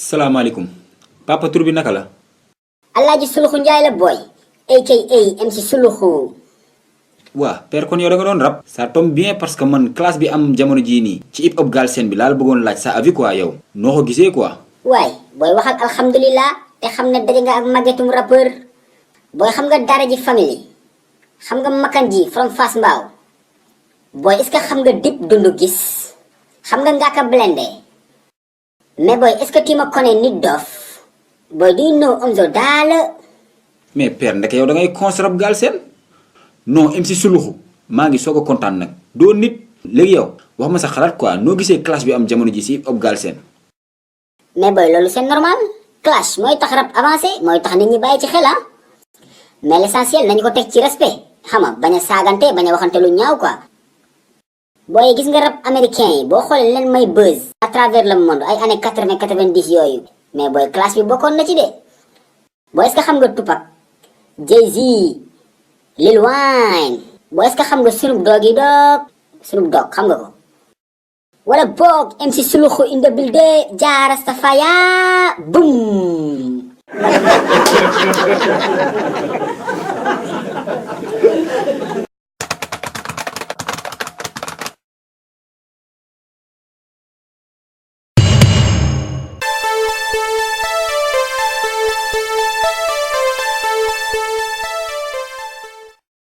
salaamaaleykum papa tur bi naka la. Alaaji Suluxu Njaay la boy aka MC Suluxu. waa père kon yow da nga doon rap. ça tombe bien parce que man classe bi am jamono jii nii ci hip hop Galsen bi laal bëggoon laaj sa avis quoi yow. noo ko gisee quoi. waay booy wax ak alhamdulilah te xam ne daje nga ak màggetum rappeur. booy xam nga dara ji famille xam nga makan ji from Fass Mbao. booy est-ce que xam nga Dip Doundou Guiss xam nga Ngaaka Blindé. mais booy est-ce que tu me connais Nit Doff. booy do you know Omzo Dollar. mais père ndeke yow da ngay cons rap Galsen. non MC Suluxu maa ngi soog a kontaan nag doo nit. léegi yow wax ma sa xalaat quoi noo gisee classe bi am jamono ji si hip hop Galsen. mais booy loolu c'est normal. clash mooy tax rap avancé mooy tax nit ñi bàyyi ci xel ah. mais l'essentiel nañu ko teg ci respect xam nga bañ a saagante bañ a waxante lu ñaaw quoi. booy gis nga rap américain yi boo xoolee leen may buzz à travers le monde ay années 80 90 yooyu. mais booy clash bi bokkoon na ci de. booy est-ce que xam nga Tupac Jay-Z Lil Wayne. booy est-ce que xam nga Snoop Doggy Dogg Snoop Dogg xam nga ko. wala boog MC Suluxu in the building Jah Rastafaya boom.